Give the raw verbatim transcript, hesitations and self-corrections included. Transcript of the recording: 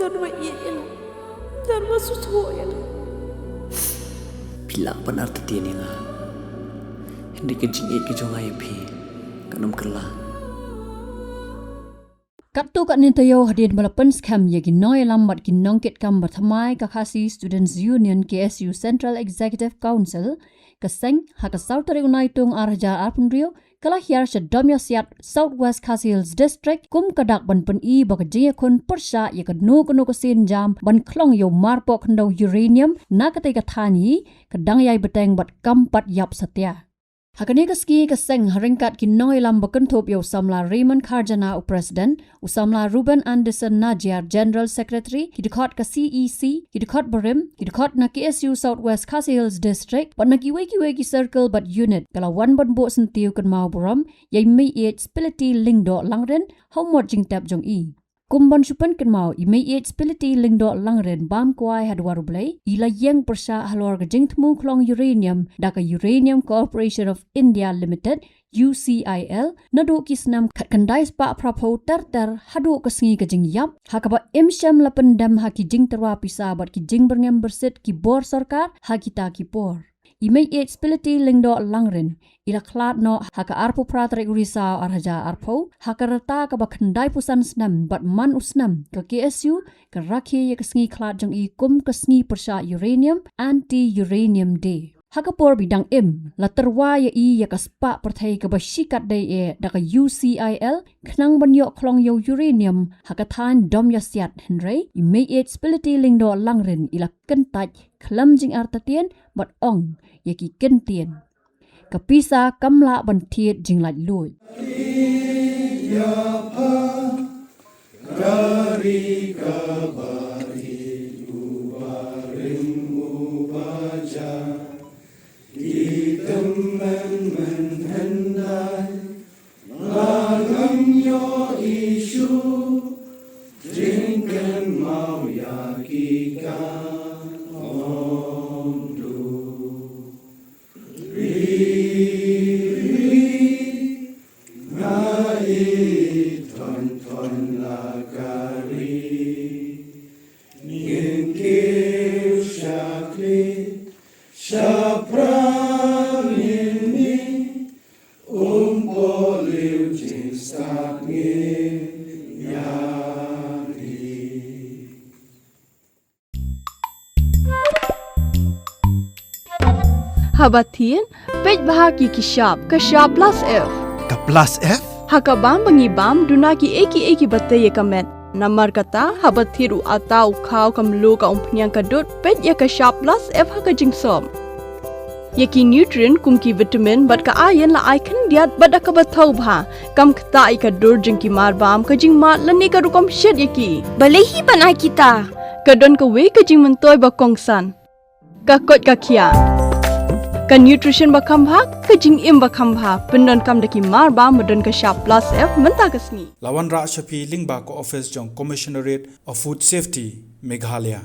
Don ba ïeit ïa nga. Don ba sngewthuh ïa nga. Phi lah ban artatien ïa nga. Hynrei ka jingïeit ka jong nga ïa phi kan ym kylla. Katto katne taïew hadien ba la pynskhem ïa ki nongïalam bad ki nongkitkam ba thymmai ka Khasi Students Union K S U Central Executive Council, ka seng, ha ka saw tarik u Naitung ar hajar arphew hynriew, ka la hiar sha Domiasiat, South West Khasi Hills District, kum ka dak ban pyni ba ka jingïakhun pyrshah ïa kano kano ka sienjam ban khlong ïa u marpoh khyndew uranium na katei ka thaiñ hi, ka dang ïai bteng bad kam pat ïap satia. Ha kane ka sngi ka seng ha ryngkat ki nongïalam ba kynthup ïa u samla Raymond Kharjana u President, u samla Reuben Anderson Najiar General Secretary, ki dkhot ka C E C, ki dkhot barim, ki dkhot na K S U South West Khasi Hills District, bad na kiwei kiwei ki circle bad unit, ka la wan ban buh syntiew kynmaw burom ïa i Meiieit Spility Lyngdoh Langrin ha u mot jingtep jong i. Kum ban shu pynkynmaw, i Meiieit Spility Lyngdoh Langrin bam kwai ha dwar U Blei, i la ïeng pyrshah halor ka jingthmu khlong uranium da ka Uranium Corporation of India Limited, U C I L, naduh ki snem khatkhyndai spah phraphew ter ter haduh ka sngi ka jingïap, ha kaba im shem la pyndem ha ki jingtyrwa pisa bad ki jingbyrngem byrsit ki bor sorkar ha kita ki por. I Meiieit Spility Lyngdoh Langrin i la khlad noh ha ka arphew phra tarik u Risaw ar hajar arphew, ha ka rta kaba khyndaiphew san snem, bad man u snem ka K S U ka rakhe ïa ka sngi khlad jong i kum ka sngi pyrshah uranium, Anti Uranium Day. Ha ka por ba i dang im, la tyrwa ïa i ïa ka spah pyrthei kaba shikatdei eh da ka U C I L, khnang ban ïoh khlong ïa u uranium ha ka thaiñ Domiasiat, hynrei i Meiieit Spility Lyngdoh Langrin i la kyntait khlem jingartatien bad ong ïa ki kyntien. Ka pisa kam lah ban thied jinglaitluid. Haba thied, peit bha ki ki shap, ka shap plus F. Ka plus F? Ha ka bam ba ngi bam, duna kiei kiei kiba tei ïa ka met. Namar kata, haba thied u atta, u khaw, ka mluh, ka umphniang, ka dud, peit ïa ka shap plus F ha ka jingsop. Ïa ki nutrient kum ki vitamin bad ka iron la ai khyndiat bad da kaba thaw bha. Kam ktah ïa ka dur jong ki marbam, ka jingmad lane ka rukom shet ïa ki. Balei hi ban ai kita? Ka don kawei ka jingmyntoi ba kongsan. Ka koit ka khiah. Ka nutrition ba kham bha, ka jingim ba kham bha. Pyndonkam da ki marbam ba don ka shap plus F mynta ka sngi. La wanrah sha phi lyngba ka office jong Commissionerate of Food Safety, Meghalaya.